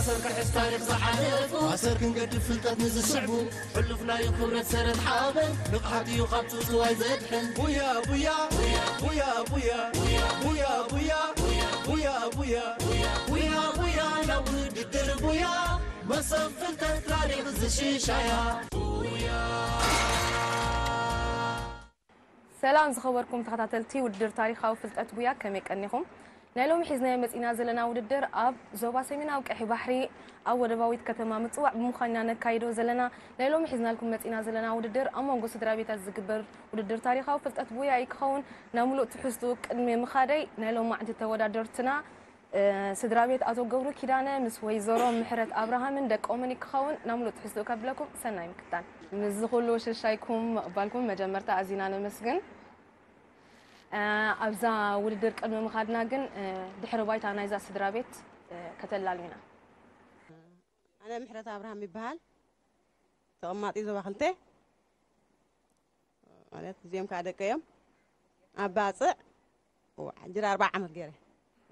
ኣሰር ክሕዝ ታሪኽ ዝሓለፉ ኣሰር ክንገድፍ ፍልጠት ንዝስዕቡ ሕሉፍ ናይ ክብረት ሰረት ሓበን ንቕሓት እዩ ካብ ትውትዋይ ዘድሕን ቡያ ቡያ ቡያ ቡያ ቡያ ቡያ ቡያ ቡያ ቡያ ቡያ ቡያ ናብ ውድድር ቡያ መሰብ ፍልጠት ታሪኽ ዝሽሻያ ቡያ ሰላም ዝኸበርኩም ተኸታተልቲ ውድድር ታሪኻዊ ፍልጠት ቡያ ከመይ ቀኒኹም? ናይ ሎሚ ሒዝናዮ መጺና ዘለና ውድድር ኣብ ዞባ ሰሜናዊ ቀይሕ ባሕሪ ኣብ ወደባዊት ከተማ ምጽዋዕ ብምዃን ኢና ነካይዶ ዘለና። ናይ ሎሚ ሒዝናልኩም መጺና ዘለና ውድድር ኣብ መንጎ ስድራ ቤታት ዝግበር ውድድር ታሪኻዊ ፍልጠት ቡያ እዩ ክኸውን። ናብ ምሉእ ትሕዝትኡ ቅድሚ ምኻደይ ናይ ሎማዕንቲ ተወዳደርትና ስድራ ቤት ኣቶ ገብሩ ኪዳነ ምስ ወይዘሮ ምሕረት ኣብርሃምን ደቆምን ክኸውን ናብ ምሉእ ትሕዝትኡ ከብለኩም ሰናይ ምክታል። ምስዚ ኩሉ ሽሻይኩም ምቕባልኩም መጀመርታ ኣዚና ነመስግን። ኣብዛ ውድድር ቅድሚ ምኻድና ግን ድሕሪ ባይታ ናይዛ ስድራ ቤት ከተላልዩና። ኣነ ምሕረት ኣብርሃም ይበሃል። ተቐማጢ ዞባ ክልተ ማለት እዚኦም ከዓ ደቀ እዮም። ኣብ ባፅዕ እዋ፣ ሕጂ ኣርባዓ ዓመት ገይረ።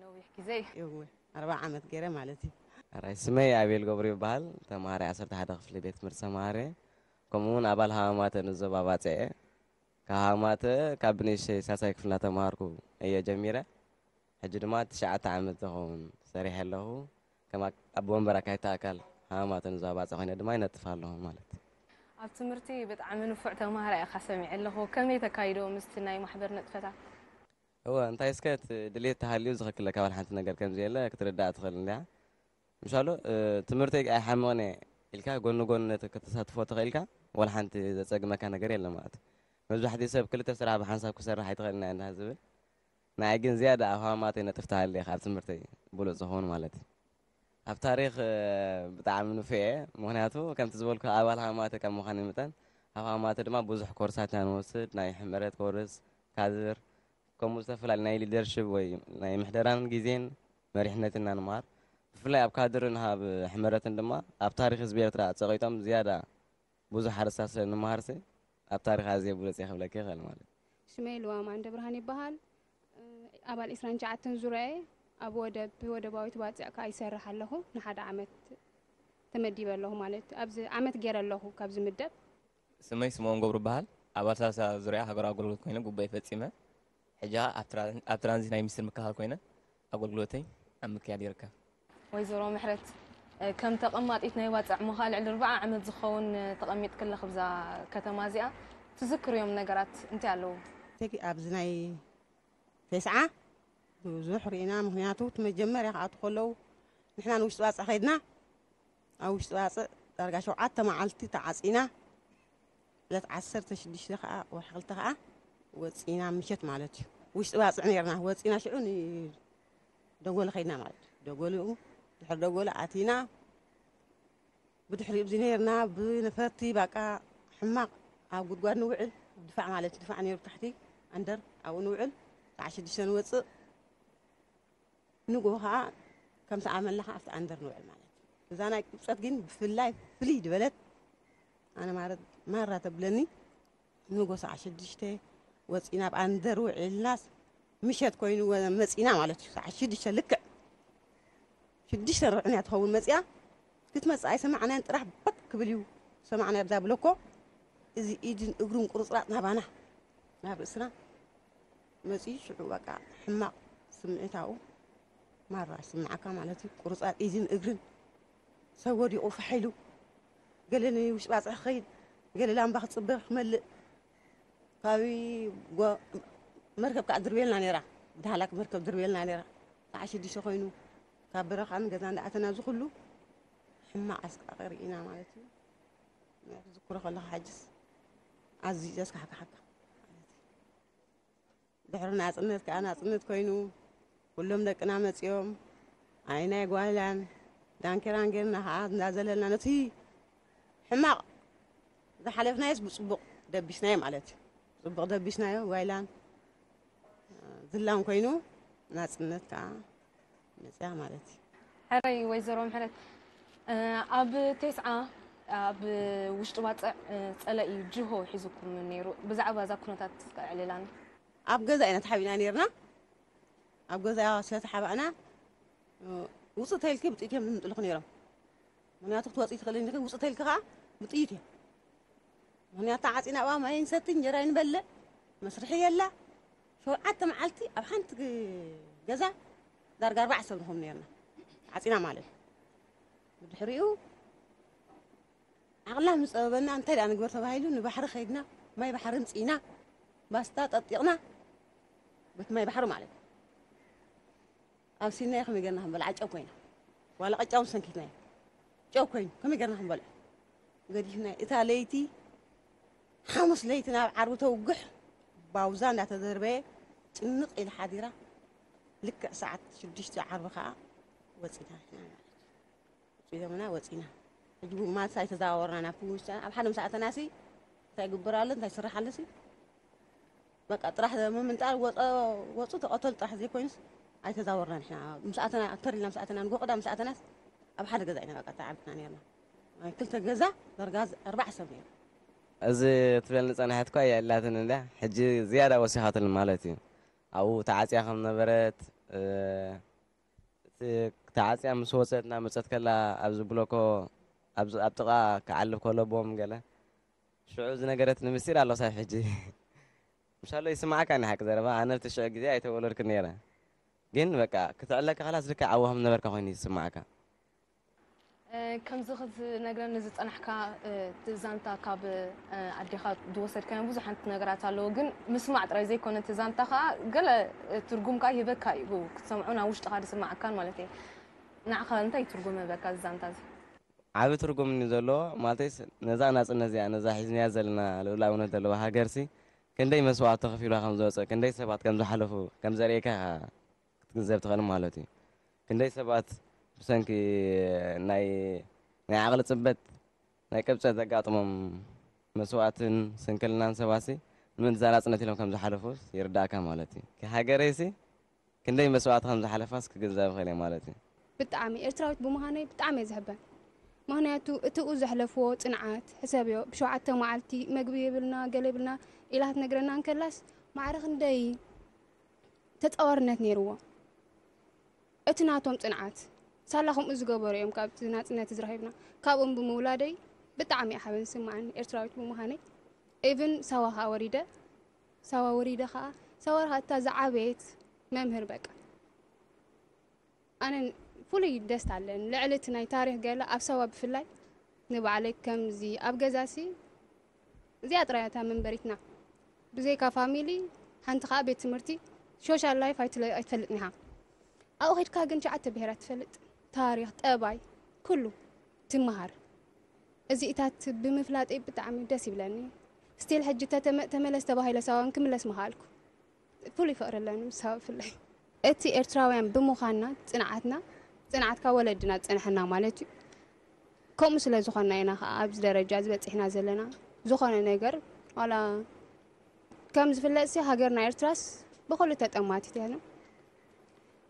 ነዊሕ ግዜ እዩ። እወ፣ ኣርባዓ ዓመት ገይረ ማለት እዩ። ኣራይ ስመይ ኣቤል ገብሩ ይበሃል። ተምሃራይ ዓሰርተ ሓደ ክፍሊ ቤት ትምህርቲ ሰምሃር እየ። ከምኡ እውን ኣባል ሃማማተ ንዞባ ባፅዕ እየ። ካብ ሃማማተ ካብ ብንእሽተይ ሳልሳይ ክፍሊ እናተምሃርኩ እየ ጀሚረ። ሕጂ ድማ ትሽዓተ ዓመት ዝኸውን ሰሪሐ ኣለኹ። ከም ኣቦ ወንበር ኣካይድቲ ኣካል ሃማማተ ንዞባ ባፅዕ ኮይነ ድማ ይነጥፍ ኣለኹ ማለት እዩ። ኣብ ትምህርቲ ብጣዕሚ ንፉዕ ተምሃራይ ኢኻ ሰሚዐ ኣለኹ። ከመይ ተካይዶ ምስቲ ናይ ማሕበር ንጥፈታት? እወ እንታይ እስከ እቲ ድሌት ተሃልዩ ዝኽክለካ ዋላ ሓንቲ ነገር ከም ዘየለ ክትርዳእ ትኽእል እንድያ። ምሻሉ ትምህርተይ ኣይሓምቕን እየ ኢልካ ጎኒ ጎኒ ነቲ ከተሳትፎ ተኽኢልካ ዋላ ሓንቲ ዘጸግመካ ነገር የለን ማለት እዩ። መብዛሕትኡ ሰብ ክልተ ስራሕ ብሓንሳብ ክሰርሕ ኣይትኽእልን እያ እንዳ ዝብል ንዓይ ግን ዝያዳ ኣብ ሃማማተይ ነጥፍ ተሃልየ ካብ ትምህርተይ ብሉፅ ዝኸውን ማለት እዩ። ኣብ ታሪኽ ብጣዕሚ ንፉዕ እየ ምኽንያቱ ከምቲ ዝበልኩ ኣባል ሃማማተ ካብ ምዃነይ መጠን ኣብ ሃማማተ ድማ ብዙሕ ኮርሳት ኢና ንወስድ ናይ ሕመረት ኮርስ፣ ካድር፣ ከምኡ ዝተፈላለዩ ናይ ሊደርሽፕ ወይ ናይ ምሕደራን ግዜን መሪሕነትን ኢና ንመሃር። ብፍላይ ኣብ ካድርን ኣብ ሕመረትን ድማ ኣብ ታሪኽ ህዝቢ ኤርትራ ጸቒጦም ዝያዳ ብዙሕ ኣርእስታት ስለ እንመሃርሲ ኣብ ታሪኽ ኣዝየ ብሉጽ እየ ክብለኪ ይኽእል ማለት እዩ። ሽመይ ልዋም ዓንደብርሃን ይበሃል። ኣባል ዕስራን ትሽዓተን ዙርያ እየ። ኣብ ወደብ ወደባዊት ባጽዕ ከኣ ይሰርሕ ኣለኹ። ንሓደ ዓመት ተመዲበ ኣለኹ ማለት ኣብዚ ዓመት ገይረ ኣለኹ ካብዚ ምደብ። ስመይ ስምኦን ገብሩ እበሃል። ኣባል ሳልሳ ዙርያ ሃገራዊ ኣገልግሎት ኮይነ ጉባኤ ፈጺመ። ሕጂ ኸኣ ኣብ ትራንዚት ናይ ሚኒስትሪ ምክልኻል ኮይነ ኣገልግሎተይ ኣብ ምክያድ ይርከብ። ወይዘሮ ምሕረት፣ ከም ተቐማጢት ናይ ባጽዕ ምዃ ልዕሊ ኣርብዓ ዓመት ዝኸውን ተቐሚጥኪ ኣለኺ ብዛ ከተማ እዚኣ። ትዝክርዮም ነገራት እንታይ ኣለዉ? ተኪ ኣብዚ ናይ ተስዓ ብዙሕ ርኢና፣ ምኽንያቱ እቲ መጀመርያ ክኣትዉ ከለዉ ንሕና ንውሽጢ ባጽዕ ከይድና፣ ኣብ ውሽጢ ባጽዕ ዳርጋ ሸውዓተ መዓልቲ ተዓጺና፣ ዕለት ዓሰርተ ሽዱሽተ ከዓ ወርሒ ክልተ ከዓ ወፂና ምሸት ማለት እዩ። ውሽጢ ባፅዕ ነርና ወፂና ሽዑ ደጎሊ ከይድና ማለት እዩ። ደጎሊኡ ድሕሪ ደጎሊ ኣቲና ብድሕሪኡ ብዚ ነርና ብነፈርቲ ባቃ ሕማቕ ኣብ ጉድጓድ ንውዕል ድፋዕ ማለት ድፋዕ ነሩ ታሕቲ ኣንደር ኣብኡ ንውዕል ሰዓ ሽዱሽተ ንወፅእ ንግሆ ከዓ ከምቲ ኣመልና ከዓ ኣብቲ ኣንደር ንውዕል ማለት እዩ። እዛ ናይ ቅብፀት ግን ብፍላይ ፍልይ ዝበለት ኣነ ማለት ማራ ተብለኒ ንግሆ ሰዓ ሽዱሽተ ወፂና ኣብ ኣንደር ውዒልናስ ምሸት ኮይኑ መፂና ማለት እዩ። ሰዓ ሽዱሽተ ልክዕ ሽዱሽተ ርብዕን እያ ትኸውን መፂኣ። ክትመፅእ ኣይሰማዕናያን ጥራሕ በጥ ክብል እዩ ሰማዕናዮ ብዛ ብለኮ እዚ ኢድን እግሩን ቁርፅራፅ ናባና ናብ ርእስና መፂኡ ሽዑ በቃ ሕማቕ ስምዒት ኣብኡ ማራ ይስምዓካ ማለት እዩ። ቁርፃፅ ኢድን እግርን ሰብ ወዲቑ ፋሕ ኢሉ ገለ ንውሽጢ ባፅዕ ክኸይድ ገለ ላምባ ክፅበ ክመልእ ካብይ መርከብ ከዓ ድርብየልና ነይራ ብዳህላክ መርከብ ድርብየልና ነይራ ሰዓ ሽዱሽተ ኮይኑ ካብ በረኻን ገዛን ዳኣተና እዚ ኩሉ ሕማቕ ኣስቃቂ ርኢና ማለት እዩ። ክዝክሮ ከለኻ ሕጅስ ኣዝዩ ዘስካሕክሓካ። ድሕሪ ናጽነት ከኣ ናጽነት ኮይኑ ኩሎም ደቅና መጺኦም ኣይናይ ጓይላን ዳንኬራን ጌርና ከኣ እንዳዘለልና ነቲ ሕማቕ ዝሓለፍናዮስ ብጽቡቕ ደቢስናዮ ማለት እዩ። ብጽቡቕ ደቢስናዮ ጓይላን ዝላን ኮይኑ ናጽነት ከኣ መጽያ ማለት እዩ። ሕራይ ወይዘሮ ምሕረት ኣብ ቴስዓ ኣብ ውሽጢ ባጽዕ ጸለኢ ጅሆ ሒዙኩም ነይሩ። ብዛዕባ እዛ ኩነታት እስከ ኣዕልላኒ። ኣብ ገዛ ኢና ተሓቢእና ነይርና። ኣብ ገዛ ስለ ተሓባእና ውፅእ ተይልኪ ብጥይት እዮም ዝምጥልኹ ነይሮም። ምኽንያቱ ክትወፅኢ ትኽእሊ እንዲኺ፣ ውፅእ ተልኪ ከዓ ብጥይት እዮም። ምኽንያቱ ተዓፂና ኣብኣ ማይ ንሰቲ፣ እንጀራ ይንበልዕ፣ መስርሒ የላ። ሸውዓተ መዓልቲ ኣብ ሓንቲ ግ-፣ ገዛ ዳርጋ ኣርባዕተ ሰብ ንኾን ነርና፣ ተዓፂና ማለት እዩ። ብድሕሪኡ ዓቕልና ምስ ፀበበና እንታይ ደኣ ንግበር ተባሂሉ ንባሕሪ ከይድና፣ ማይ ባሕሪ ምፅኢና፣ ባስታ ጠጢቕና፣ በቲ ማይ ባሕሪ ማለት እዩ። ኣብ ሲናይ ከመይ ጌርና ክንበልዓ ጨው ኮይና፣ ዋላ ቅጫ እውን ሰንኪትናዮ። ጨው ኮይኑ ከመይ ጌርና ክንበልዖ ገዲፍና። እታ ለይቲ ሓሙስ ለይቲ ናብ ዓርቢ ተውግሕ ባውዛ እንዳተደርበየ ጭንቕ ኢላ ሓዲራ። ልክዕ ሰዓት ሽዱሽተ ዓርቢ ከዓ ወፂና ንሕና ማለት እዩ። ኢሎምና ወፂና። ሕጂ እውን ማልስ ኣይተዘዋወርናን ኣብቲ ውሽጢ። ኣብ ሓደ ምስ ኣተናሲ እንታይ ይግበር ኣሎ፣ እንታይ ይስራሕ ኣሎሲ፣ በቃ ጥራሕ ምምንጣል ወፀ-፣ ወፁ ተቐተሉ ጥራሕ ዘይኮይኑስ ኣይተዛወርናን ንሕና። ምስ ኣተና፣ ተር ኢልና ምስ ኣተና፣ ንጎ ቀዳም ምስ ኣተናስ ኣብ ሓደ ገዛ ኢና በቃ ተዓቢጥና ነርና። ናይ ክልተ ገዛ ዳርጋ ኣርባዕተ ሰብ ነይሩ። እዚ ትብለኒ ዝጸንሐት እኳ እያ የላትን እንድያ፣ ሕጂ ዝያዳ ወሲኻትኒ ማለት እዩ። ኣብኡ ተዓጽያ ከም ነበረት፣ እ፣ እቲ ተዓጽያ ምስ ወጸት እናመጸት ከላ ኣብዚ ብሎኮ፣ ኣብዚ ኣብ ጥቓ ክዓልብ ከሎ ቦም ገለ፣ ሽዑ ዝነገረትኒ ምስጢር ኣሎ ሳብ ሕጂ። ምሻሎ ይስምዓካ ናይ ሓቂ ዘረባ፣ ኣነ ኣብቲ ሽዑ ግዜ ኣይተወለድኩን ነይረ። ግን በቃ ክትዕለካ ከላስ ልክዕ ኣብኡ ከም ነበርካ ኮይኑ እዩ ዝስምዓካ። እ፣ ከምዚ ክትነግረኒ ዝጸናሕካ፣ እ፣ እቲ ዛንታ ካብ፣ እ፣ ኣዴኻ ዝወሰድካዮም ብዙሓት ነገራት ኣለዉ። ግን ምስማዕ ጥራይ ዘይኮነ እቲ ዛንታ ከኣ ገለ፣ እ፣ ትርጉም ከኣ ይህበካ እዩ። ክትሰምዖ ናብ ውሽጥኻ ዝስምዓካን ማለት እየ። ንዓኻ እንታይ ትርጉም ይህበካ እዚ ዛንታ እዚ? ዓቢ ትርጉም እዩ ዘለዎ። ማለተይስ ነዛ ናጽነት እዚኣ፣ ነዛ ሒዝናያ ዘለና ልኡላውነት ዘለዋ ሃገርሲ ክንደይ መስዋእቲ ተኸፊልዋ ከም ዝወጸ፣ ክንደይ ሰባት ከም ዝሓለፉ ከም ዘርእየካ ኢኻ ክትግንዘብ ትኽእል ማለት እዩ። ክንደይ ሰባት ብሰንኪ ናይ፣ ናይ ዓቕሊ ጽበት፣ ናይ ቅብጸት ዘጋጥሞም መስዋእትን ስንክልናን ሰባትሲ ንምእንቲ እዛ ናጽነት ኢሎም ከም ዝሓለፉ ይርዳእካ ማለት እዩ። ሃገረይሲ ክንደይ መስዋእቲ ከም ዝሓለፋስ ክግንዘብ እኽእል እየ ማለት እዩ። ብጣዕሚ ኤርትራዊት ብምዃነይ ብጣዕሚ እየ ዝሕበን። ምኽንያቱ እቲኡ ዘሕለፍዎ ጽንዓት ሕሰብዮ፣ ብሸውዓተ መዓልቲ መግቢ የብልና፣ ገለ የብልና ኢላ ክትነግረና እንከላስ ማዕረ ክንደይ ተጻዋርነት ነይርዎ። እቲ ናቶም ጽንዓት ሳላ ከምኡ ዝገበሩ እዮም ካብቲ ናጽነት ዝረኺብና። ካብኦም ብምውላደይ ብጣዕሚ እየ ሓበን ዝስምዓኒ ኤርትራዊት ብምዃነይ። ኢቭን ሳዋ ከኣ ወሪደ፣ ሳዋ ወሪደ ከኣ፣ ሳዋ ከኣ እታ ዝዓበየት መምህር በቃ። ኣነ ፍሉይ ደስታ ኣለኒ። ልዕሊ እቲ ናይ ታሪኽ ገለ ኣብ ሳዋ ብፍላይ ንባዕለይ ከምዚ ኣብ ገዛሲ እዚኣ ጥራይ እታ መንበሪትና። ብዘይካ ፋሚሊ፣ ሓንቲ ከኣ ቤት ትምህርቲ፣ ሶሻል ላይፍ ኣይትለ-፣ ኣይትፈልጥን ኢኻ። ኣብኡ ኸድካ ግን ትሽዓተ ብሄራት ትፈልጥ። ታሪኽ፣ ጠባይ፣ ኩሉ ትመሃር። እዚኢታት ብምፍላጠይ ብጣዕሚ ደስ ይብለኒ። ስቲል ሕጂ ተተመ-፣ ተመለስ ተባሂለ ሳዋ እውን ክምለስ ምኸኣልኩ። ፍሉይ ፍቕሪ ኣለኒ ምስ ሳዋ ብፍላይ። እቲ ኤርትራውያን ብምዃንና ጽንዓትና፣ ጽንዓት ካብ ወለድና ዝጸንሐና ማለት እዩ። ከምኡ ስለ ዝኾንና ኢና ኸኣ ኣብዚ ደረጃ እዚ በጺሕና ዘለና። ዝኾነ ነገር ዋላ ከም ዝፍለጥሲ ሃገርና ኤርትራስ ብኹሉ ተጠማቲት እያ።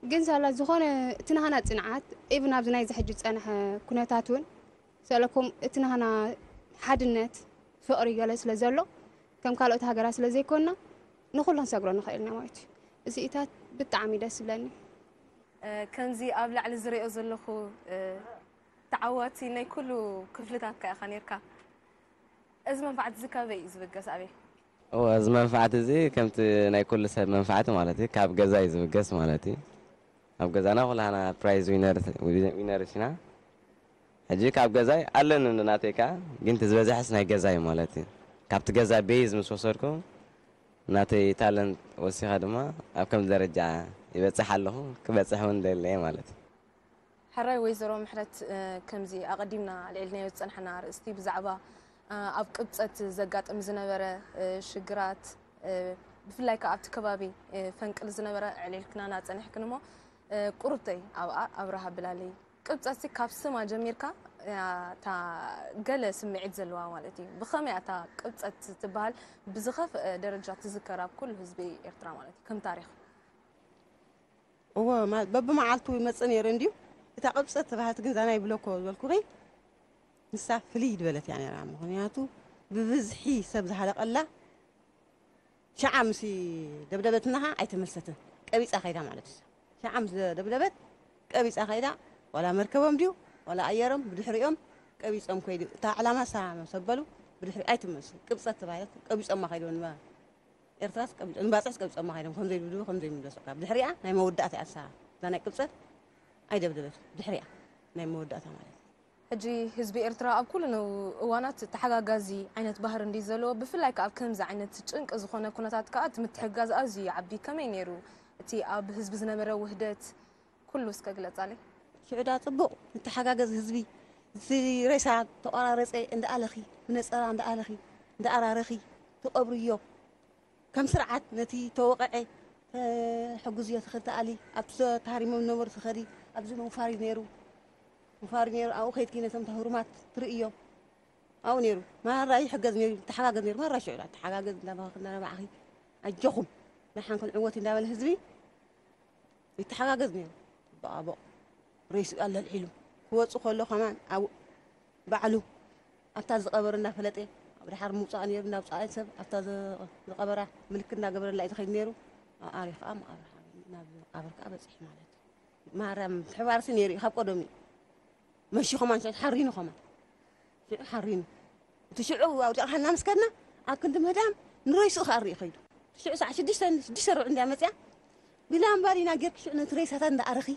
ግን ሳላ ዝኾነ እቲ ናህና ጽንዓት፣ ኢቭን ኣብዚ ናይዚ ሕጂ ዝጸንሐ ኩነታት እውን፣ ሰለኩም እቲ ናህና ሓድነት፣ ፍቕሪ ገለ ስለ ዘሎ፣ ከም ካልኦት ሃገራት ስለ ዘይኮንና፣ ንኹሉ ክንሰግሮ ንኽእል ኢና ማለት እዩ። እዚኢታት ብጣዕሚ ደስ ዝብለኒ። እ፣ ከምዚ ኣብ ላዕሊ ዝሪኦ ዘለኹ፣ እ፣ ተዓዋቲ ናይ ኩሉ ክፍልታትካ ኢኻ ኔርካ። እዚ መንፋዓት እዚ ካበይ እዩ ዝብገስ? ኣበይ? እወ፣ እዚ መንፋዓት እዚ ከምቲ ናይ ኩሉ ሰብ መንፋዓት ማለት እዩ፣ ካብ ገዛ እዩ ዝብገስ ማለት እዩ። ኣብ ገዛና ኩላህና ፕራይዝ ዊነር፣ ዊነርስ ኢና። ሕጂ ካብ ገዛይ ኣለኒ እንዶ ናተይ ከኣ፣ ግን እቲ ዝበዝሐስ ናይ ገዛ እዩ ማለት እዩ። ካብቲ ገዛ ቤዝ ምስ ወሰድኩ፣ ናተይ ታለንት ወሲኸ ድማ ኣብ ከምዚ ደረጃ ይበጽሕ ኣለኹ፣ ክበጽሕ እውን ደሊ እየ ማለት እዩ። ሕራይ ወይዘሮ ምሕረት፣ እ፣ ከምዚ ኣቐዲምና ኣልዒልናዮ ዝጸናሕና ኣርእስቲ ብዛዕባ፣ እ፣ ኣብ ቅብጸት ዘጋጥም ዝነበረ፣ እ፣ ሽግራት፣ እ፣ ብፍላይ ከኣ ኣብቲ ከባቢ፣ እ፣ ፈንቅል ዝነበረ ኣዕሊልክናና ጸኒሕክን እሞ፣ እ፣ ቁሩብተይ ኣብኣ ኣብርሃ ብላለይ። ቅብጸትሲ ካብ ስማ ጀሚርካ፣ እያ እታ ገለ ስምዒት ዘለዋ ማለት እዩ። ብኸመይ እያ እታ ቅብጸት ትበሃል ብዝኸፍአ ደረጃ ትዝከር ኣብ ኩሉ ህዝቢ ኤርትራ ማለት እዩ፣ ከም ታሪኽ? እወ፣ ማ-፣ በብመዓልቱ ይመጽእ ነይሩ እንድዩ። እታ ቅብጸት ተባሃልቲ ግን እዛ ናይ ብሎኮ ዝበልኩኺ፣ ንሳ ፍልይ ዝበለት እያ ነይራ። ምኽንያቱ ብብዝሒ ሰብ ዝሃለቐላ፣ ሸዓ ምስ ደብደበትና ኸዓ ኣይተመልሰትን። ቀቢጻ ከይዳ ማለት እዩ። ሸዓ ምስ ደብደበት ቀቢጻ ከይዳ፣ ዋላ መርከቦም ድዩ፣ ዋላ ኣየሮም ብድሕሪኦም ቀቢጾም ከይዱ። እታ ዕላማ ሳ መሰበሉ ብድሕሪ ኣይትመልሱ። ቅብጸት ተባሂለት ቀቢጾማ ከይዶም ንባ-፣ ኤርትራስ ቀቢጾም፣ ንባጽዕስ ቀቢጾማ ከይዶም ከም ዘይብሉ፣ ከም ዘይምለሱ። ካብ ድሕሪኣ ናይ መወዳእታ እያ እሳ። እዛ ናይ ቅብጸት ኣይደብደበት። ድሕሪኣ ናይ መወዳእታ ማለት እዩ። ሕጂ ህዝቢ ኤርትራ ኣብ ኩሉ እዋናት ተሓጋጋዚ ዓይነት ባህሪ እንዲ ዘለዎ፣ ብፍላይ ከኣ ኣብ ከምዚ ዓይነት ጭንቂ ዝኾነ ኩነታት ከኣ እቲ ምትሕግጋዝ ኣዝዩ ይዓቢ። ከመይ ነይሩ እቲ ኣብ ህዝቢ ዝነበረ ውህደት? ኩሉ እስከ ግለጻለይ። ሽዑ ዳ ጽቡቕ ንተሓጋገዝ ህዝቢ፣ እቲ ሬሳ ተቆራረጸ እንዳኣለኺ፣ ብነጸራ እንዳኣለኺ፣ እንዳኣራረኺ ትቀብርዮ። ከም ስርዓት ነቲ ተወቐዐ፣ ተሕግዝዮ ትኽእል ትኣሊ፣ ኣብቲ ተሃሪሞም ዝነበሩ ትኸዲ፣ ኣብዚ ምውፋር እዩ ነይሩ። ምውፋር ነይሩ፣ ኣብኡ ከይድኪ ነቶም ተህሩማት ትርእዮም። ኣብኡ ነይሩ። ማራ ይሕገዝ ነይሩ፣ ይተሓጋገዝ ነይሩ። ማራ ሽዑ ዳ ተሓጋገዝ እንዳበኸኺ እንዳነባዕኺ፣ ኣጆኹም፣ ንሓን ክንዕወት እንዳበለ ህዝቢ ይተሓጋገዝ ነይሩ። ብኣቦ ሬስኡ ኣለልዒሉ ክወፁ ከሎ ከማን ኣብ ባዕሉ ኣብታ ዝቐበረ እናፈለጠ ኣብ ድሓር ምውፃእ ነይሩ። እናውፃእ ሰብ ኣብታ ዝ-፣ ዝቐበራ ምልክት እናገበረላ እዩ ዝኸይድ ነይሩ። ኣኣሪ ከዓ መቓብር ሓ-፣ ናብ መቃብር ከዓ በፂሑ ማለት እዩ። ማርያም ምትሕባርሲ ነይሩ እዩ ካብ ቀደሙ እዩ። መሺ ከማን ሽዑ ሓሪኑ ከማን ሽዑ ሓሪኑ። እቲ ሽዑ ኣውዲቕኻና ምስ ከድና፣ ኣብ ክንዲ ምህዳም ንረይስኡ ክኣሪ እዩ ከይዱ። እቲ ሽዑ ሰዓት ሽዱሽተ፣ ሽዱሽተ ርብዒ እንድያ መጽያ፣ ቢላምባር ኢና ጌርኪ ሽዑ ነቲ ሬሳታት እንዳኣረኺ፣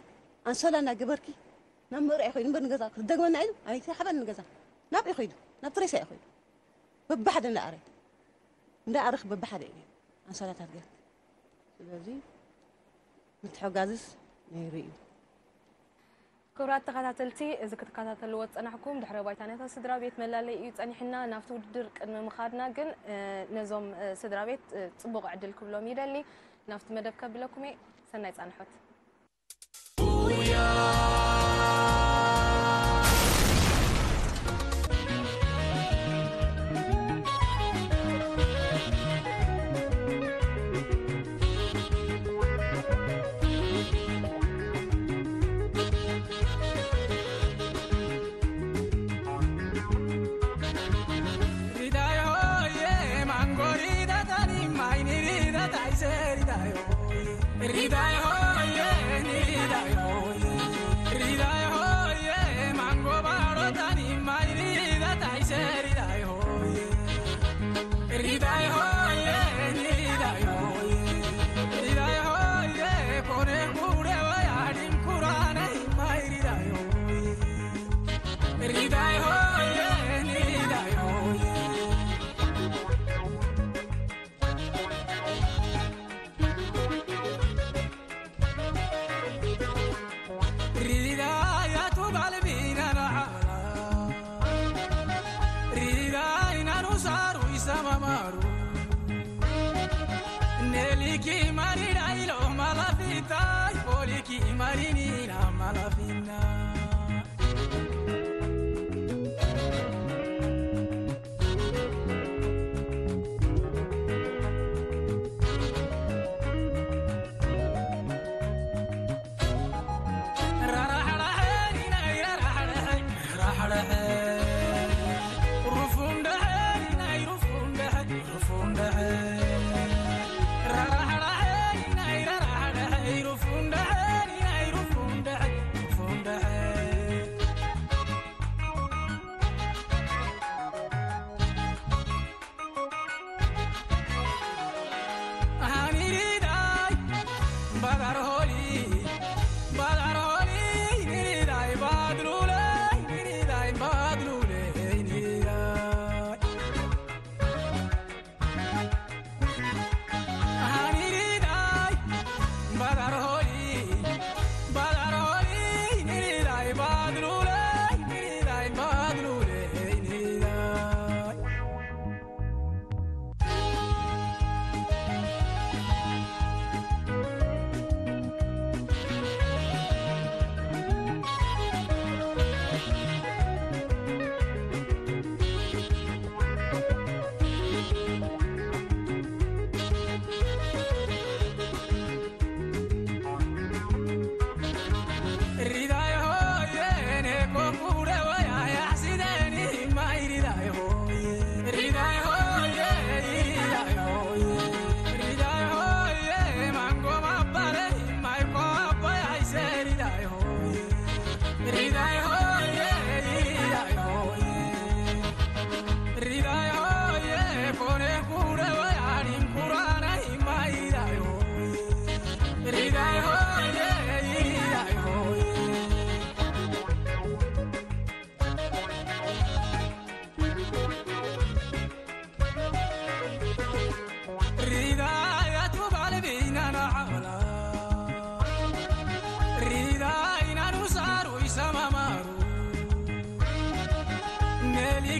ኣንሶላ እንዳገበርኪ፣ ናብ መርዓ ይኸይዱ እምበር ንገዛ ክትደግመና ኢሉ ኣይተሓበን ንገዛ። ናብኡ ይኸይዱ፣ ናብቲ ሬሳ እዩ ከይዱ። በብሓደ እንዳኣረ-፣ እንዳኣረኺ በብሓደ እዩ ኣንሶላታት ጌርኪ። ስለዚ ምትሕጋዝስ ነይሩ እዩ። ክቡራት ተኸታተልቲ፣ እዚ ክትከታተልዎ ዝጸናሕኩም ድሕረ ባይታ ናይታ ስድራ ቤት መላለይ እዩ ጸኒሕና። ናብቲ ውድድር ቅድሚ ምኻድና ግን፣ እ፣ ነዞም፣ እ፣ ስድራ ቤት፣ እ፣ ጽቡቕ ዕድል ክብሎም ይደሊ። ናብቲ መደብ ከብለኩም እየ። ሰናይ ጻንሖት።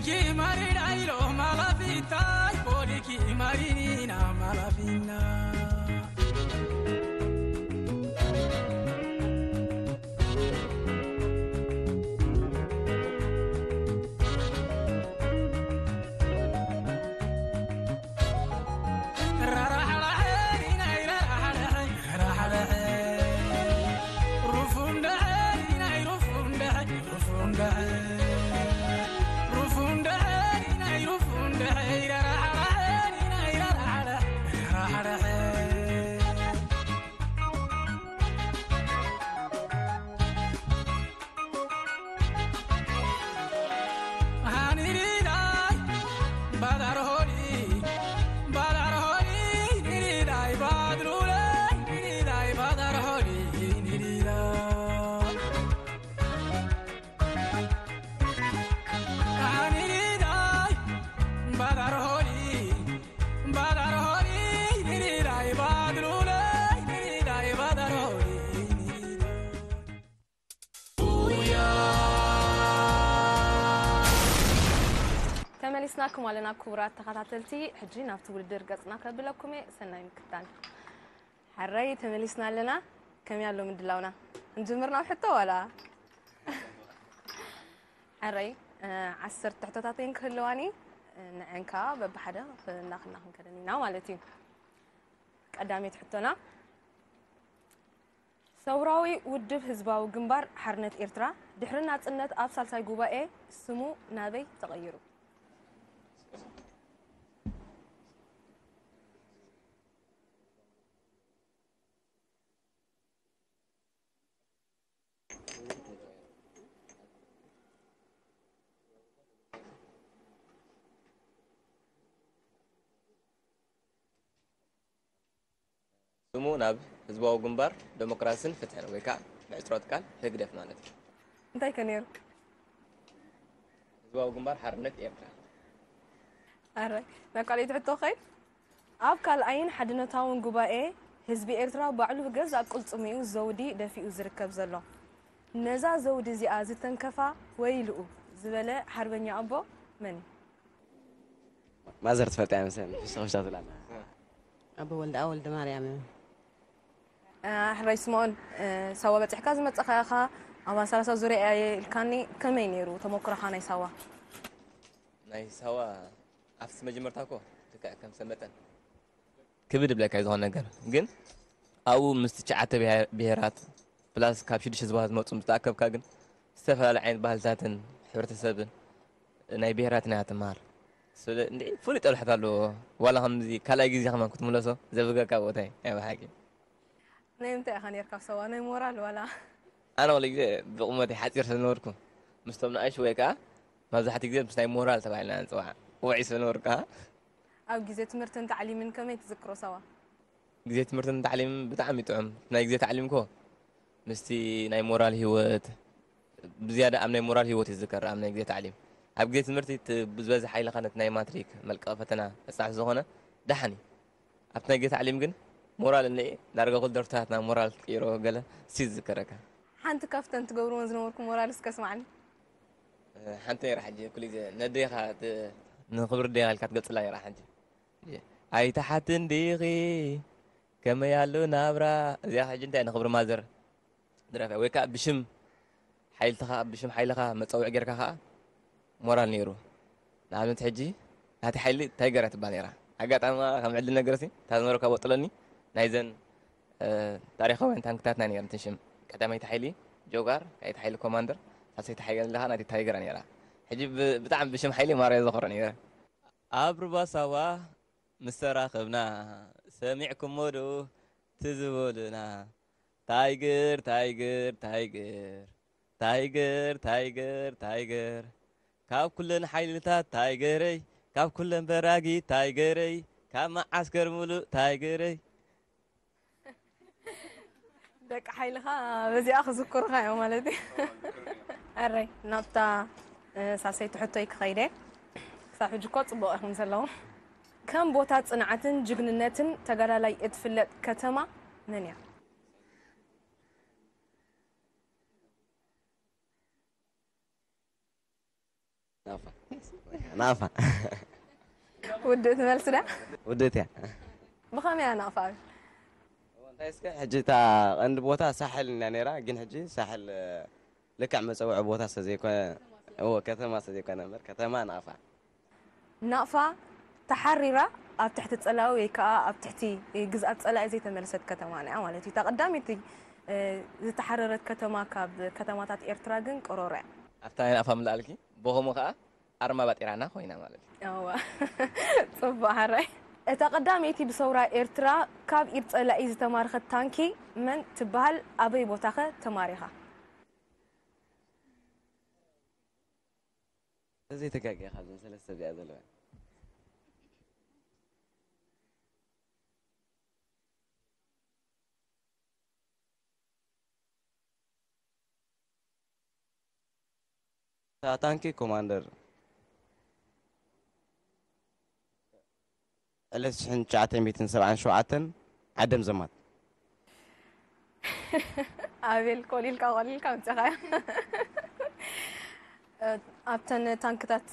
Ki marina ilo malafita, poli ki marinina malafina. ተመሊስናኩም ኣለና ክቡራት ተኸታተልቲ። ሕጂ ናብቲ ውድድር ገጽና ከብለኩም እየ። ሰናይ ምክታል። ሕራይ ተመሊስና ኣለና። ከመይ ኣሎ ምድላውና? እንጅምር ናብ ሕቶ ዋላ? ሕራይ፣ እ፣ ዓሰርተ ሕቶታት እየን ክህልዋኒ፣ እ፣ ንዐን ከኣ በብሓደ እናኽና ክንከደን ኢና ማለት እዩ። ቀዳመይቲ ሕቶና፣ ሰውራዊ ውድብ ህዝባዊ ግንባር ሓርነት ኤርትራ ድሕሪ ናጽነት ኣብ ሳልሳይ ጉባኤ ስሙ ናበይ ተቐይሩ? ስሙ ናብ ህዝባዊ ግንባር ደሞክራስን ፍትሕን ወይ ከዓ ብሕፅሮት ቃል ህግደፍ ማለት እዩ። እንታይ ከ ነይሩ? ህዝባዊ ግንባር ሓርነት ኤርትራ። ኣረ ናብ ካልኣይቲ ሕቶ ኸይድ። ኣብ ካልኣይን ሓድነታውን ጉባኤ ህዝቢ ኤርትራ ባዕሉ ብገዛእ ቅልጽሙ'ዩ ዘውዲ ደፊኡ ዝርከብ ዘሎ። ነዛ ዘውዲ እዚኣ ዝተንከፋ ወይልኡ ዝበለ ሓርበኛ ኣቦ መን እዩ? ማዘር ትፈልጣ እያ መሰለኒ ፍስኽ ሽታ ትብላ ኣላ። ኣቦ ወልደኣብ ወልደማርያም እዮም። ሕራይ ስምኦን፣ ሳዋ በፂሕካ ዝመፀኻ ኢኻ፣ ኣባል ሰላሳ ዙርያ እየ ኢልካኒ። ከመይ ነይሩ ተመኩሮኻ ናይ ሳዋ? ናይ ሳዋ ኣብቲ መጀመርታ እኮ ልክዕ ከም ሰብ መጠን ክብድ ይብለካ እዩ ዝኾነ ነገር፣ ግን ኣብኡ ምስ ትሽዓተ ብሄራት ፕላስ ካብ ሽዱሽተ ዞባታት ዝመፁ ምስ ተኣከብካ ግን ዝተፈላለዩ ዓይነት ባህልታትን ሕብረተሰብን ናይ ብሄራትን እያ ትመሃር። ስለ እንድዒ ፍሉይ ጠብሕት ኣለዎ። ዋላ ከምዚ ካልኣይ ግዜ ከማን ክትምለሶ ዘብህገካ ቦታ እዩ ናይ ብሓቂ። ናይ ምንታይ ኢኻ ነይርካ ኣብ ሳዋ? ናይ ሞራል ዋላ? ኣነ ኩሉ ግዜ ብቑመተይ ሓፂር ስለ ዝነበርኩ ምስቶም ንኣሽቱ ወይ ከዓ መብዛሕትኡ ግዜ ምስ ናይ ሞራል ተባሂልና ንፅዋዕ ውዑይ ስለ ዝነበርኩ ከዓ። ኣብ ግዜ ትምህርትን ታዕሊምን ከመይ ትዝክሮ ሳዋ? ግዜ ትምህርትን ታዕሊምን ብጣዕሚ እዩ ጥዑም። ናይ ግዜ ታዕሊም እኮ ምስቲ ናይ ሞራል ህይወት ብዝያዳ ኣብ ናይ ሞራል ህይወት እዩ ዝዝከር ኣብ ናይ ግዜ ታዕሊም። ኣብ ግዜ ትምህርቲ እቲ ዝበዝሕ ሓይልኻ ነቲ ናይ ማትሪክ መልቀቒ ፈተና ምብጻሕ ስለዝኾነ ደሓን እዩ። ኣብቲ ናይ ግዜ ታዕሊም ግን ሞራል እኒኤ ዳርጋ ኩሉ ደርፍታት ናብ ሞራል ክትቅይሮ ገለ እሱ እዩ ዝዝከረካ። ሓንቲ ካብተን ትገብርወን ዝነበርኩም ሞራል እስከ ኣስምዓኒ። ሓንቲ ነይራ ሕጂ ኩሉ ግዜ ነዴኻ ንኽብሪ ዴኻ ኢልካ ትገልፅላ ነይራ ሓንቲ ኣይትሓትን ዲኺ ከመይ ኣሎ ናብራ እዚኣ ሕጂ እንታይ ንኽብሪ ማዘር ድረፍ ወይ ከዓ ብሽም ሓይልትኻ ብሽም ሓይልኻ መፀውዒ ጌርካ ከዓ ሞራል ነይሩ ንኣብነት ሕጂ ናቲ ሓይሊ ታይገር እያ ትበሃል ነይራ ኣጋጣሚ ከም ዕድል ነገር ሲ እታ ዝነበረካ ቦጥለኒ ናይዘን ታሪኻውያን ታንክታትና ነይረን ትሽም ቀዳመይቲ ሓይሊ ጆጋር ካይቲ ሓይሊ ኮማንደር ሳልሰይቲ ሓይሊ ከዓ ናይቲ ታይገር ነይራ ሕጂ ብጣዕሚ ብሽም ሓይሊ ማርያ ዘኽብሮ ነይረ ኣብ ሩባ ሳዋ ምስ ተራኸብና ሰሚዕኩሞ ዶ ትዝበሉና ታይገር ታይገር ታይገር ታይገር ታይገር ታይገር ካብ ኩለን ሓይልታት ታይገረይ ካብ ኩለን በራጊ ታይገረይ ካብ መዓስከር ሙሉእ ታይገረይ ደቂ ሓይልኻ በዚኣ ክዝክሩኻ እዮም ማለት እዩ። ኣረይ ናብታ ሳልሰይቲ ሕቶይ ክኸይደ ክሳብ ሕጂ እኮ ፅቡቕ ኢኹም ዘለዉ። ከም ቦታ ፅንዓትን ጅግንነትን ተጋዳላይ እትፍለጥ ከተማ መን እያ? ናፋ ናፋ። ውድእቲ መልሲ ዳ? ውድእት እያ። ብኸመይ እያ ናቕፋ? እንታይ እስከ ሕጂ እታ ቀንዲ ቦታ ሳሕል እና ነራ፣ ግን ሕጂ ሳሕል ልክዕ መፀውዒ ቦታ ስለዘይኮነ፣ እዎ፣ ከተማ ስለዘይኮነ እምበር ከተማ ናፋ። ናቕፋ ተሓሪራ ኣብ ትሕቲ ጸላኢ ወይ ከኣ ኣብ ትሕቲ ግዝኣት ጸላኢ ዘይተመልሰት ከተማ እያ ማለት እዩ። እታ ቀዳመይቲ ዝተሓረረት ከተማ ካብ ከተማታት ኤርትራ ግን ቀሮሮ እያ። ኣብታ ናይ ናቕፋ ምልኣልኪ፣ ብኸምኡ ከኣ ኣርማ ባጤራና ኮይና ማለት እዩ። እዋ፣ ጽቡቕ ሓራይ። እታ ቀዳመይቲ ብሰውራ ኤርትራ ካብ ኢድ ጸላኢ ዝተማረኸት ታንኪ መን ትበሃል? ኣበይ ቦታኸ ተማሪኻ? እዚ ተጋጊኻ ካብዘን ሰለስተ እዚኣ ዘለዋ እታ ታንኪ ኮማንደር ዕለት ሽሕን ትሽዓተ ሚእትን ሰብዓን ሸውዓተን ዓደም ዘማት። ኣቤል፣ ቆሊልካ ቆሊልካ ኣምፅኻዮ። ኣብተን ታንክታት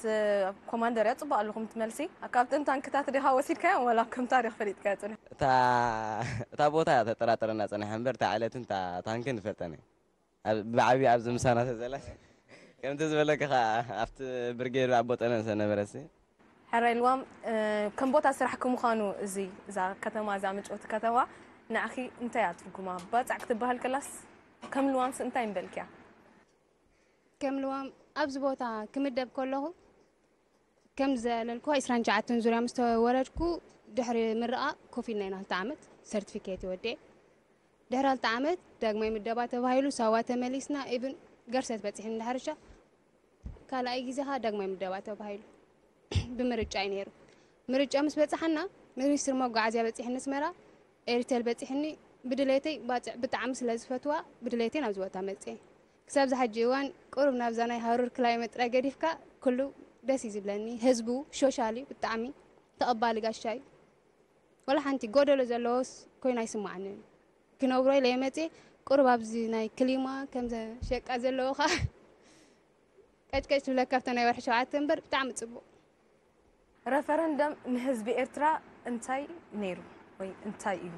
ኮማንደር እያ። ፅቡቅ ኣለኹም ትመልሲ። ካብተን ታንክታት ዲኻ ወሲድካዮ ወላ ከም ታሪክ ፈሊጥካዮ ፅንሕ? እታ እታ ቦታ ተጠራጠረና ፀኒሓ እምበር እታ ዕለትን እታ ታንክን ንፈልጠን እየ። ኣብ- ብዓብዪ ኣብዚ ምሳና ተዘላ ከምቲ ዝበለካ ከዓ ኣብቲ ብርጌድ ኣቦ ጠነን ሰነበረሲ። ሕራይ ልዋም፣ ከም ቦታ ስራሕ ከምዃኑ እዚ እዛ ከተማ እዛ ምጭውቲ ከተማ ንዓኺ እንታይ እያ ትርጉማ? ባፃዕ ክትበሃል ከላስ ከም ልዋምስ እንታይ ምበልክያ? ከም ልዋም ኣብዚ ቦታ ክምደብ ከለኹ ከም ዘለልኩ ዕስራን ትሽዓተን ዙርያ ምስ ተወረድኩ ድሕሪ ምርቓ ኮፍ ኢልና ኢና ክልተ ዓመት ሰርቲፊኬት ይወድኤ ድሕሪ ክልተ ዓመት ዳግማይ ምደባ ተባሂሉ ሳዋ ተመሊስና ኢቭን ገርሰት በፂሕን ድሕርሻ ካልኣይ ግዜ ኸዓ ዳግማይ ምደባ ተባሂሉ ብምርጫ እዩ ነይሩ። ምርጫ ምስ በፃሓና ሚኒስትሪ መጓዓዝያ በፂሕኒ ኣስመራ ኤሪቴል በፂሕኒ ብድሌተይ ባፅዕ ብጣዕሚ ስለ ዝፈትዋ ብድሌተይ ናብዚ ቦታ መፅኤ። ክሳብ ዝሓጂ እዋን ቁሩብ ናብዛ ናይ ሃሩር ክላይመት ጥራይ ገዲፍካ ኩሉ ደስ እዩ ዝብለኒ። ህዝቡ ሾሻል እዩ ብጣዕሚ ተቐባሊ ጋሻ እዩ። ወላ ሓንቲ ጎደሎ ዘለዎስ ኮይኑ ኣይስማዓንን። ክነብሮ ኢለ እየ መፅየ ቁሩብ ኣብዚ ናይ ክሊማ ከምዘ ሸቃ ዘለዎ ከዓ ቀጭቀጭ ትብለካ ኣብተ ናይ ወርሒ ሸውዓተ እምበር ብጣዕሚ ፅቡቕ። ረፈረንደም ንህዝቢ ኤርትራ እንታይ ነይሩ ወይ እንታይ እዩ?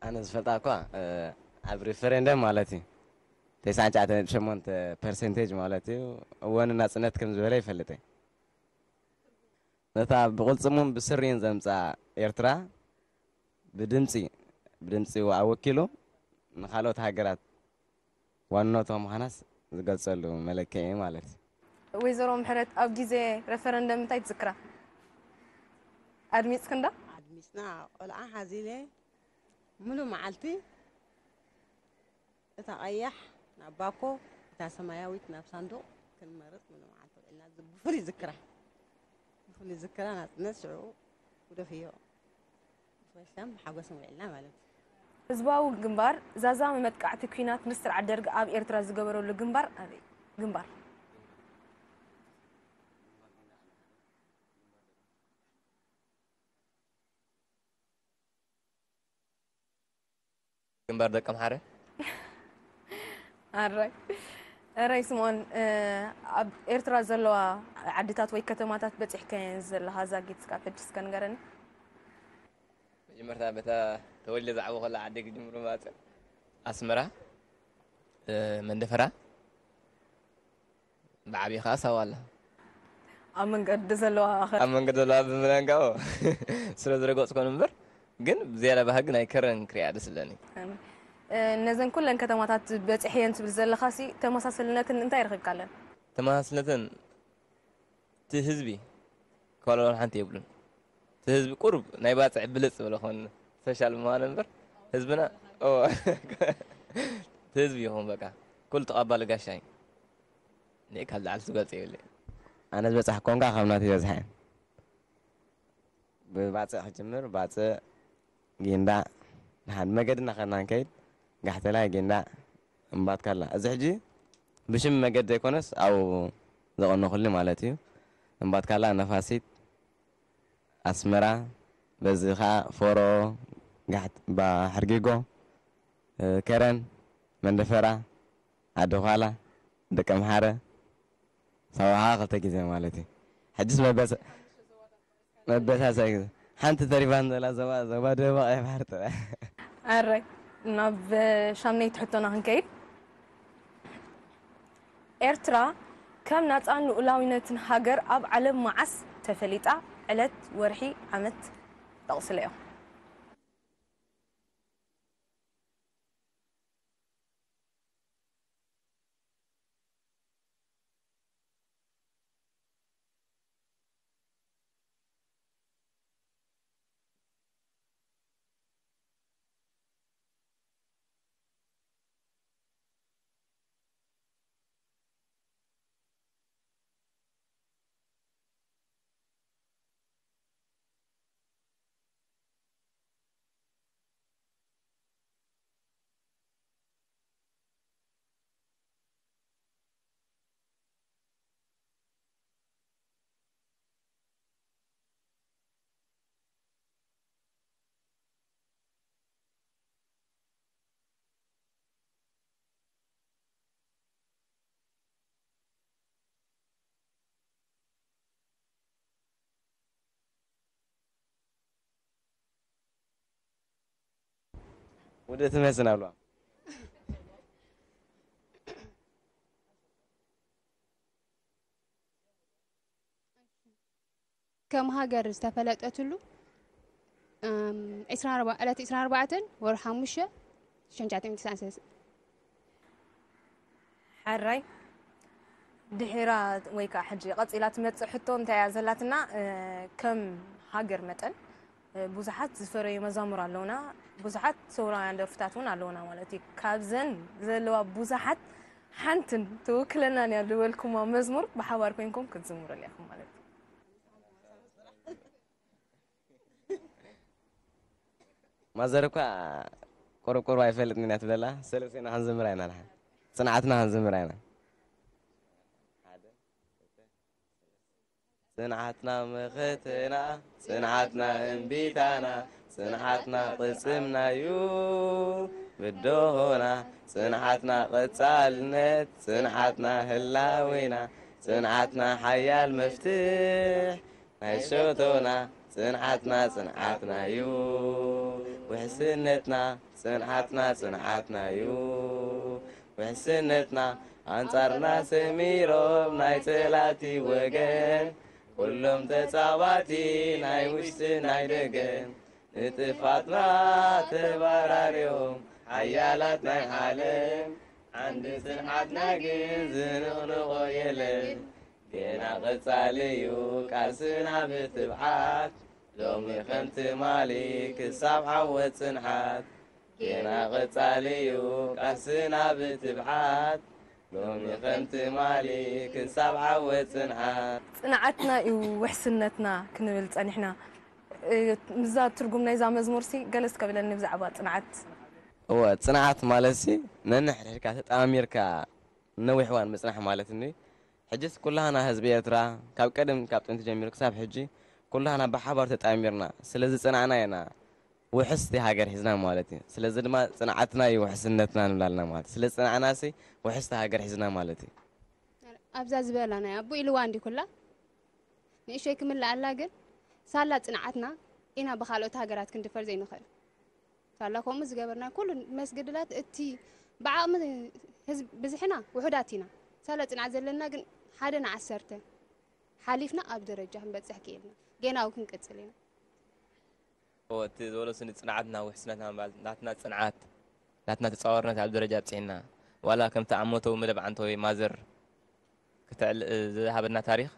ኣነ ዝፈልጣ እኳ ኣብ ሪፈረንደም ማለት እዩ ተስዓን ትሽዓተን ነጥቢ ሸሞንተ ፐርሰንቴጅ ማለት እዩ እወን ናፅነት ከም ዝበለ ይፈልጥ እየ። ነታ ብቕልፅሙን ብስሪን ዘምፃ ኤርትራ ብድምፂ ብድምፂ ኣወኪሉ ንካልኦት ሃገራት ዋንነቶ ምዃናስ ዝገልፀሉ መለክዒ ማለት እዩ። ወይዘሮ ምሕረት ኣብ ግዜ ረፈረንደም እንታይ ትዝክራ? ኣድሚፅክንዶ? ኣድሚፅና ቆልዓ ሓዚለ ሙሉ መዓልቲ እታ ቀያሕ ናብ ባኮ እታ ሰማያዊት ናብ ሳንዱቕ ክንመርፅ ሙሉ መዓልቲ ውዒልና ብፍሉይ ዝክራ ብፍሉይ ዝክራ ናፅነት ሽዑ ጉደፍዮ ብፈሽታን ብሓጎስን ውዒልና ማለት እዩ። ህዝባዊ ግንባር ዛዛሚ መጥቃዕቲ ኲናት ምስ ስርዓት ደርግ ኣብ ኤርትራ ዝገበረሉ ግንባር ኣበይ ግንባር? ግንባር ደቀምሓረ። ኣራይ እራይ ስምኦን ኣብ ኤርትራ ዘለዋ ዓድታት ወይ ከተማታት በፂሕካየን ዘለኻ ዛጊት ስካብ ሕጂ እስከ ንገረኒ። መጀመርታ በታ ተወሊደ ዝዓበኹላ ዓዲ ክጅምር ባፅዕ ኣስመራ፣ መንደፈራ፣ ብዓብዪ ከዓ ሳዋ ኣላ። ኣብ መንገዲ ዘለዋ ኣኸ ኣብ መንገዲ ዘለዋ ብምለንጋኦ ስለ ዝረገፅኮን እምበር ግን ብዝያዳ ባህጊ ናይ ከረን ክሪኣ ደስ ዝብለኒ። ነዘን ኩለን ከተማታት በፂሐየን ትብል ዘለኻሲ ተመሳሰልነትን እንታይ ረኺብካለን? ተመሳስነተን እቲ ህዝቢ ክባልዖን ሓንቲ የብሉን። እቲ ህዝቢ ቁሩብ ናይ ባፅዕ ብልፅ ዝበለ ክኾን ስፔሻል ምዃኑ እምበር ህዝብና እቲ ህዝቢ ይኹን በቃ ኩሉ ተቐባሊ ጋሻ እዩ። እኔ ካብ ላዕሊ ዝገልፀ የብለይ። ኣነ ዝበፃሕኮን ከዓ ካብ ናተይ ይበዝሓ እየን። ብባፅዕ ክጅምር ባፅዕ ጊንዳዕ ንሓድ መገዲ እናኸድና ንከይድ ጋሕተላይ ጊንዳዕ እምባትካላ እዚ ሕጂ ብሽም መገዲ ዘይኮነስ ኣብኡ ዘቐነኹሉ ማለት እዩ። እምባትካላ ነፋሲት ኣስመራ በዚ ከዓ ፎሮ ጋሕት ባሕርጊጎ ከረን መንደፈራ ዓዲ ዃላ ደቀምሓረ ሰብዓ ክልተ ግዜ ማለት እዩ። ሕጅስ መበሰ መበሳሳይ ግዜ ሓንቲ ተሪፋን ዘላ ዞባ ዞባ ደቡብ ቀይሕ ባሕሪ ጥራይ። ኣራይ፣ ናብ ሻምነይቲ ሕቶና ክንከይድ። ኤርትራ ከም ናጻን ልኡላዊነትን ሃገር ኣብ ዓለም መዓስ ተፈሊጣ? ዕለት፣ ወርሒ፣ ዓመት ጠቕስለዮ። ወደ ትመስን ኣብለዋ። ከም ሃገር ዝተፈለጠትሉ እም፣ ዕስራን ኣርባ ዕለት ዕስራን ኣርባዕተን ወርሒ ሓሙሽተ ሽሕን ትሽዓተ ሚእትን ተስዓን ሰለስተን። ሕራይ ድሒራ ወይ ከዓ ሕጂ ቀፂላ ትመፅእ ሕቶ እንታይ እያ ዘላትና? ከም ሃገር መጠን ብዙሓት ዝፈረዩ መዛሙር ኣለውና፣ ብዙሓት ሰውራውያን ደርፍታት እውን ኣለውና ማለት እዩ። ካብዘን ዘለዋ ብዙሓት ሓንትን ትውክለናን እያ ዝበልኩማ መዝሙር ብሓባር ኮይንኩም ክትዝምሩላ ኢኹም ማለት እዩ። ማዘር እኳ ቆረቆሮ ኣይፈልጥን ኢና ትብለላ። ሰለስቴና ክንዝምራ ኢና ንሓ ጽንዓትና ክንዝምራ ኢና። ጽንዓትና መኸተና፣ ጽንዓትና እምቢታና፣ ጽንዓትና ቅልጽምናዩ ብድሆና፣ ጽንዓትና ቀጻልነት፣ ጽንዓትና ህላዌና፣ ጽንዓትና ሓያል መፍትሕ ናይ ሸቶና፣ ጽንዓትና ጽንዓትናዩ ውሕስነትና፣ ጽንዓትና ጽንዓትናዩ ውሕስነትና። ኣንጻርና ሰሚሮም ናይ ጸላቲ ወገን፣ ኩሎም ተጻዋቲ ናይ ውሽጢ ናይ ደገን፣ ንጥፋትና ተባራርዮም ሓያላት ናይ ዓለም። ዓንዲ ጽንዓትና ግን ዝንቕንቖ የለን። ገና ቀጻሊ እዩ ቃልስና ብትብዓት፣ ሎሚ ከም ትማሊ ክሳብ ዓወት ጽንዓት። ገና ቀጻሊ እዩ ቃልስና ብትብዓት፣ ሎሚ ከም ትማሊ ክሳብ ዓወት ጽንዓት። ጽንዓትና እዩ ውሕስነትና ክንብል ጸኒሕና። ምዛ ትርጉም ናይዛ መዝሙርሲ ገለ እስከ ብለኒ ብዛዕባ ጽንዓት። እወ፣ ጽንዓት ማለትሲ ነንሕድሕድካ ተጣማሚርካ ነዊሕ እዋን ምጽናሕ ማለት እንዲ። ሕጅስ ኩላህና ህዝቢ ኤርትራ ካብ ቀደም ካብ ጥንቲ ጀሚሩ ክሳብ ሕጂ ኩላህና ብሓባር ተጣሚርና ስለ ዝጸናዕና ኢና ውሕስቲ ሃገር ሒዝና ማለት እዩ። ስለዚ ድማ ጽንዓትና እዩ ውሕስነትና ንብላልና ማለት እዩ። ስለ ዝጸናዕናሲ ውሕስቲ ሃገር ሒዝና ማለት እዩ። ኣብዛ ዝበላ ናይ ኣቦ ኢልዋ እንዲ ኩላ ንእሸይ ክምልኣላ ግን ሳላ ጽንዓትና ኢና ብኻልኦት ሃገራት ክንድፈር ዘይንኽእል። ሳላ ከምኡ ዝገበርና ኩሉ መስገድላት እቲ ብዓቕሚ ህዝብ ብዝሕና ውሑዳት ኢና። ሳላ ጽንዓት ዘለና ግን ሓደ ንዓሰርተ ሓሊፍና ኣብ ደረጃ ክንበጽሕ ክኢልና። ገና ኣብ ክንቅጽል ኢና። እቲ ዝበሎ ስኒ ጽንዓትና ውሕስነትና ምባል ናትና ጽንዓት ናትና ተጻዋርነት ኣብ ደረጃ ኣብጽሕና ዋላ ከምቲ ዓመተዊ መደብ ዓንተወይ ማዘር ክትዕል ዝሃበና ታሪኽ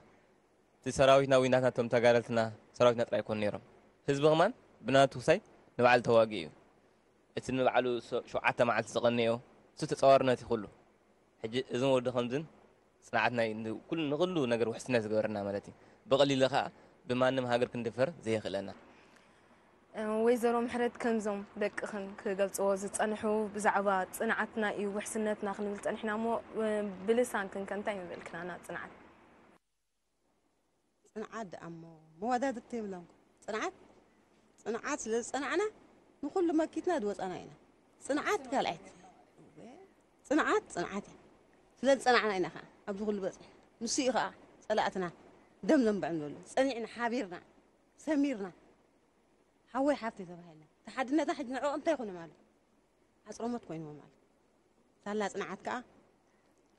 እቲ ሰራዊትና ወይ ናትና እቶም ተጋደልትና ሰራዊትና ጥራይ ይኮኑ ነይሮም ህዝቢ ከማን ብናቱ ክሳይ ንባዕሉ ተዋጊ እዩ እቲ ንባዕሉ ሸውዓተ መዓልቲ ዝቐነዮ እሱ ተጻዋርነት ይኹሉ ሕጂ እዝን ወዲ ከምዝን ጽንዓትና እዩ ንኩሉ ንኹሉ ነገር ውሕስነት ዝገበረና ማለት እዩ። ብቐሊሉ ኸኣ ብማንም ሃገር ክንድፈር ዘየኽእለና። ወይዘሮ ምሕረት ከምዞም ደቅኽን ክገልጽዎ ዝጸንሑ ብዛዕባ ጽንዓትና እዩ ውሕስነትና ክንብል ጸኒሕና እሞ ብልሳንክን ከ እንታይ ምበልክናና ጽንዓት? ጽንዓት ደኣ እሞ መወዳድርቲ የብሎን። ጽንዓት ጽንዓት ስለ ዝጸናዕና ንኹሉ መኪትና ዝወጻና ኢና። ጽንዓት ካልኣይት ጽንዓት ጽንዓት እያ። ስለ ዝጸናዕና ኢና ኸዓ ኣብዚ ኩሉ በጺሕና። ንሱ እዩ ከዓ ፀላእትና ደም ዘንብዕም ዘሎ። ፀኒዕና ሓቢርና ሰሚርና ሓወይ ሓፍተይ ተባሂልና ተሓድነትና ሕጂ ንዕኦም እንታይ ይኾነ ማለት ሓፅሮሞት ኮይንዎ ማለት ሳላ ፅንዓት ከዓ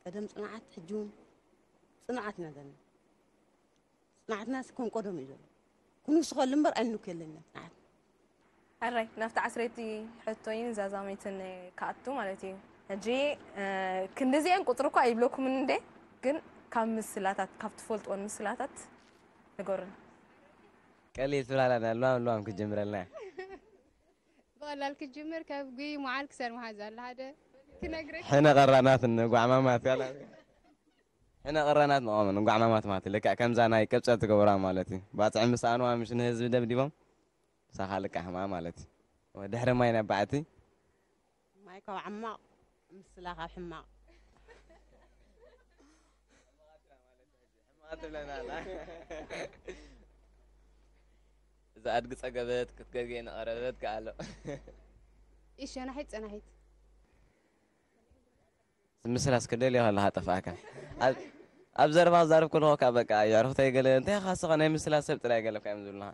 ቀደም ፅንዓት ሕጂ እውን ፅንዓት ኢና ዘለና። ፅንዓትና ከም ቀደሙ እዩ ዘሎ። ክንውስኸሉ እምበር ኣይንንክየለን ኢና ፅንዓት። ሕራይ ናብቲ ዓስረይቲ ሕቶይን ዛዛመይትን ክኣቱ ማለት እዩ። ሕጂ ክንዲዚአን ቁፅሪ እኳ ኣይብለኩምን እንደ ግን ካብ ምስላታት ካብ ትፈልጥዎን ምስላታት ንገሩን። ቀሊል ትብላላና ልዋም ልዋም ክትጅምረልና። ብቐላል ክትጅምር ካብ ጉይ መዓል ክሳድ መሓዛ ኣለ ሓደ ክነግረክ። ሕነ ቀራናት ንጓዕማማት ያላ ሕነ ቀራናት ንቆምን ንጓዕማማት ማለት ልክዕ ከምዛ ናይ ቅብፀት ትገብራ ማለት እዩ። ባፅዕ ምስ ኣንዋ ምሽ ንህዝቢ ደብዲቦም ሳኻ ልክዕ ህማ ማለት እዩ። ድሕሪ ማይ ነባዕቲ ማይ ካብ ዓማቕ ምስላ ካብ ሕማቕ ትብለናላ። እዛ ኣድጊ ፀገበት ክትገዝኤ ንቐረበት ከኣሎ ኢሸናሒት ፀናሒት ምስላስ ክደልዮ ከለካ ጠፋእካ። ኣብ ዘረባ ክዛረብ ከለኹ ከኣ በቃ የዕርኽተይ ገለ እንታይ ኢኻ ስኻ ናይ ምስላስ ሰብ ጥራይ ገለ እኳ እዮም ዝብሉኻ።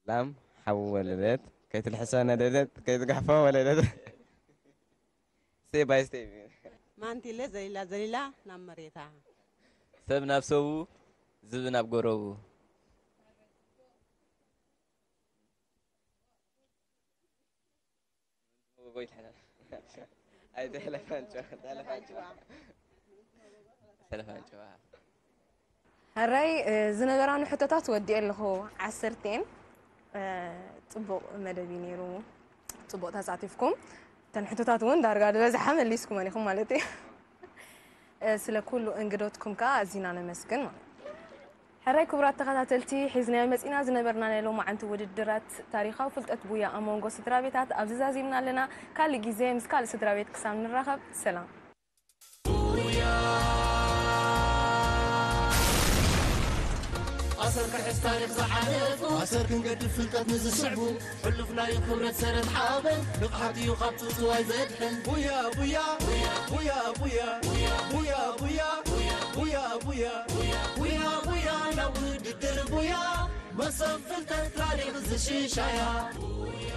ላም ሓዊ ወለደት፣ ከይትልሕሶ ነደደት፣ ከይትግሕፎ ወለደት። Step by step። ማንቲለ ዘሊላ ዘሊላ ናብ መሬታ። ሰብ ናብ ሰቡ፣ ዝብ ናብ ጎረቡ። ኣይተሕለፋን ጨዋ ተሕለፋን ጨዋ ተሕለፋን ጨዋ ሕራይ ዝነበራኒ ሕቶታት ወዲኤ ኣለኹ። ዓሰርተን ፅቡቕ መደብ እዩ ነይሩ። ፅቡቕ ተሳቲፍኩም። እተን ሕቶታት እውን ዳርጋ ዝበዝሓ መሊስኩመን ኢኹም ማለት እዩ። ስለ ኩሉ እንግዶትኩም ከዓ ኣዚና ነመስግን ማለት እዩ። ሕራይ ክቡራት ተኸታተልቲ ሒዝናዮ መፂና ዝነበርና ናይ ሎማዓንቲ ውድድራት ታሪኻዊ ፍልጠት ቡያ ኣብ መንጎ ስድራ ቤታት ኣብዚ ዛዚምና ኣለና። ካልእ ግዜ ምስ ካልእ ስድራ ቤት ክሳብ ንራኸብ ሰላም። ኣሰር ክሕዝ ታሪኽ ዝዓለፉ ኣሰር ክንገድፍ ፍልጠት ንዝስዕቡ ሕሉፍ ናይ ክብረት ሰረት ሓበን ንቕሓት እዩ ካብ ትውትዋይ ዘድሕን ቡያ ቡያ ቡያ ቡያ ቡያ ቡያ ቡያ ቡያ ቡያ ቡያ ቡያ ናብ ውድድር ቡያ መሰብ ፍልጠት ታሪኽ ዝሽሻያ ቡያ